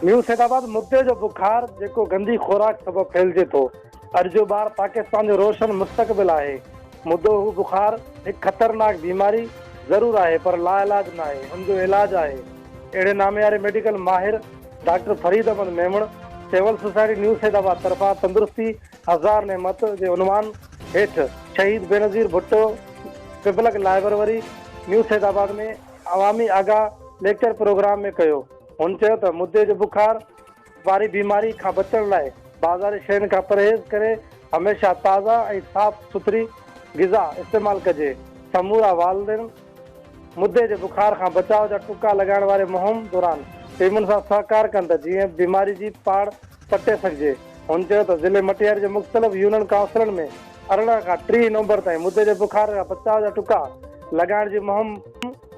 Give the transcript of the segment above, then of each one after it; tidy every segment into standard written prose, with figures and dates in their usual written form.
نيو سيدآباد، مدي جو بخار جيڪو گندي خوراڪ سبب ڦهلجي ٿو، اڄ جو ٻار پاڪستان جو روشن مستقبل آهي. مدو هو بخار هڪ خطرناڪ بيماري ضرور آهي پر لاعلاج ناهي، ان جو علاج آهي. اهڙي نامياري ميڊيڪل ماهر doctor Farid Ahmed Memon civil society new Saidabad طرفان تندرستي هزار نعمت جي عنوان هيٺ شهيد بينظير ڀٽو پبلڪ لائبروري نيو سيدآباد ۾ عوامي آگاهه ليڪچر پروگرام ۾ ڪيو. هن چيو ته مدي جو بخار واري بيماري کان بچڻ لاء بازاري شين کان پرهيز ڪري هميشه تازا ۽ صاف سٿري غذا استعمال ڪجي، سمورا والدين مدي جي بخار کان بچاء جا ٽڪا لڳائڻ واري مهم دوران ٽيمن سان سهڪار ڪن ته جيئن بيماري جي پاڙ پٽي سگهجي. هن چيو ته ضلعي مٽياري جي مختلف يونين ڪائونسلن ۾ 18 کان 30 نومبر تائين مدي جي بخار کان بچاء جا ٽڪا لڳائڻ جي مهم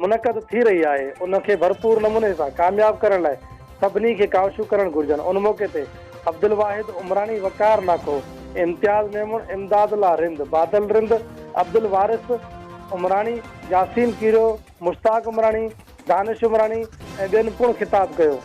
منعقد ٿي رهي آهي ان کي ڀرپور نموني سان ڪامياب ڪرڻ لاء سڀني کي ڪاوشون ڪرڻ گهرجن ان موقعي تي عبدالواحد عمراڻي، وقار لاکو، امتياز ميمڻ، امداد الله رند، بادل رند، عبدالوارث عمراڻي، ياسين ڪيريو، مشتاق عمراڻي، دانش عمراڻي ۽ ٻين پڻ خطاب ڪيو.